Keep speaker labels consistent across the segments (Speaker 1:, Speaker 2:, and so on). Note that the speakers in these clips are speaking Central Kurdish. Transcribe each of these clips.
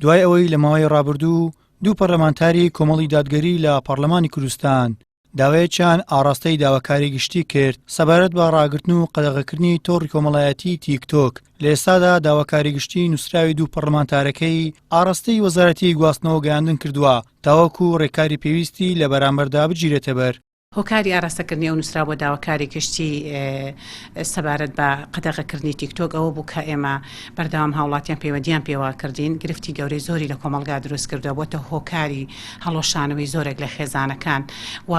Speaker 1: دوای ئەوەی لە ماوەی ڕابردوو دوو پەرلەمانتاری کۆمەڵی دادگەری لە پەرلەمانی کوردستان داوایەکیان ئاڕاستەی داواکاری گشتی کرد سەبارەت بە ڕاگرتن و قەدەغەکردنی تۆڕی کۆمەڵایەتی تیک تۆک لە ئێستادا داواکاری گشتی نووسراوی دوو پەرلەمانتارەکەی ئاڕاستەی وەزارەتی گواستنەوە گەیاندن کردووە تاوەکو ڕێکاری پێویستی لە بەرامبەردا بگیرێتەبەر.
Speaker 2: هۆکاری ئاراستەکردنی ئەو نووسراوە بۆ داواکاری گشتی سەبارەت بە قەدەغەکردنی تیکتۆک ئەوە بوو کە ئێمە بەردەوام هاوڵاتیان پەیوەندیان پێوە کردین، گرفتی گەورەی زۆری لە کۆمەڵگا دروست کردووە، بۆتە هۆکاری هەڵوەشانەوەی زۆرێک لە خێزانەکان و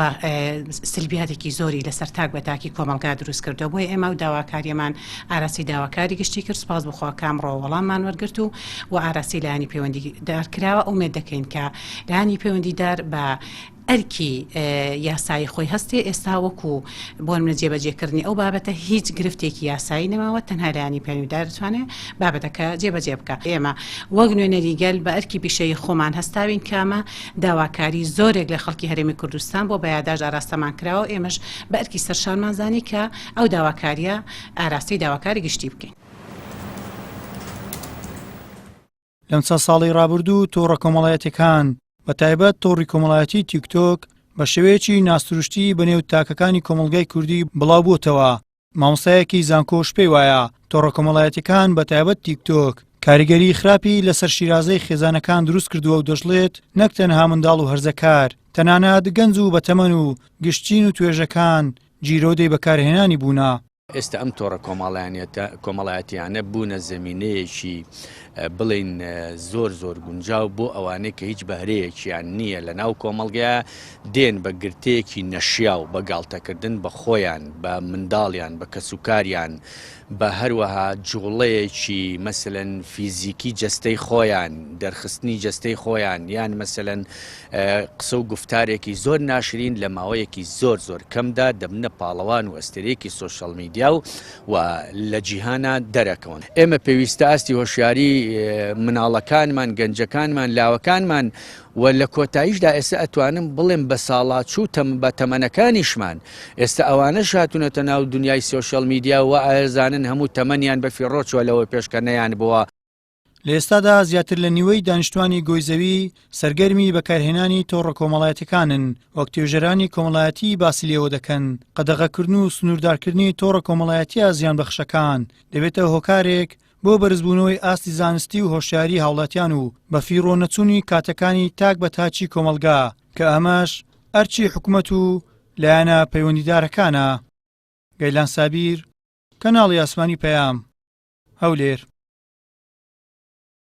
Speaker 2: سلبیاتێکی زۆری لەسەر تاک بە تاکی کۆمەڵگا دروست کردووە، بۆیە ئێمە ئەو داواکارییەمان ئاراستەی داواکاری گشتی کرد، سوپاس بۆ خوا کە ئەمڕۆ وەڵاممان وەرگرت و و ئاراستەی لایەنی پەیوەندیدار کراوە، ئومێد دەکەین کە لایەنی پەیوەندیدار بە ئەرکی یاسایی خۆی هەستێ، ئێستا وەکو بۆ نمونە جێبەجێکردنی ئەو بابەتە هیچ گرفتێکی یاسایی نەماوە، تەنها لایەنی پەیوەندیدار دەتوانێت بابەتەکە جێبەجێ بکا. ئێمە وەک نوێنەری گەل بە ئەرکی پیشەیی خۆمان هەستاوین کە ئەمە داواکاری زۆرێک لە خەڵکی هەرێمی کوردستان بۆ بە یاداشت ئاراستەمان کراوە و ئێمەش بە ئەرکی سەرشانمان زانی کە ئەو داواکارییە ئاراستەی داواکاری گشتی بکەین.
Speaker 1: لەم چەند ساڵەی ڕابردوو تۆڕە کۆمەڵایەتیەکان بە تایبەت تۆڕی کۆمەڵایەتی تیکتۆک بە شێوەیەکی ناسروشتی بەنێو تاکەکانی کۆمەڵگای کوردی بڵاو بۆتەوە مامۆستایەکی زانکۆش پێی وایە تۆڕە کۆمەڵایەتیەکان بە تایبەت تیکتۆک کاریگەری خراپی لەسەر شیرازەی خێزانەکان دروست کردووە و دەشڵێت نەک تەنها منداڵ و هەرزەکار تەنانەت گەنج و بەتەمەن و گشتچین و توێژەکان گیرۆدەی بەکارهێنانی بوونە.
Speaker 3: ئێستا ئەم تۆڕە کۆمەڵایەتیانە بوونە زەمینەیەکی بڵێین زۆر زۆر گونجاو بۆ ئەوانەی کە هیچ بەهرەیەکیان نییە لە ناو کۆمەڵگەیا دێن بە گرتەیەکی نەشیاو بە گاڵتەکردن بە خۆیان بە منداڵیان بە کەسوکاریان بە هەروەها جوڵەیەکی مەسەلەن فیزیکی جەستەی خۆیان دەرخستنی جەستەی خۆیان یان مەسەلەن قسە و گوفتارێکی زۆر ناشرین لە ماوەیەکی زۆر زۆر کەمدا دەبنە پاڵەوان و ئەستێرەیەکی سۆشیال میدیا و و لە جیهانا دەرەکەون. ئێمە پێویستە ئاستی هۆشیاری مناڵەکانمان، گەنجەکانمان، لاوەکانمان و لە کۆتاییشدا ئێستا ئەتوانم بڵێم بە ساڵاچوو تەم بە تەمەنەکانیشمان ئێستا ئەوانەش هاتوونەتە ناو دنیای سۆشیال میدیا و ئەزانن هەموو تەمەنیان بە فیڕۆ چووە لەوە پێش کە نەیان بووە.
Speaker 1: لە ئێستادا زیاتر لە نیوەی دانیشتوانی گۆی زەوی سەرگەرمی بەکارهێنانی تۆڕە کۆمەڵایەتیەکانن، وەک توێژەرانی کۆمەڵایەتی باسی لێوە دەکەن، قەدەغەکردن و سنووردارکردنی تۆڕە کۆمەڵایەتیە زیانبەخشەکان دەبێتە هۆکارێک بۆ بەرزبوونەوەی ئاستی زانستی و هۆشیاری هاوڵاتیان و بەفیڕۆ نەچوونی کاتەکانی تاک بە تاکی کۆمەڵگا، کە ئەمەش ئەرکی حکومەت و لایەنە پەیوەندیدارەکانە. گەیلان سابیر، کەناڵی ئاسمانی پەیام، هەولێر.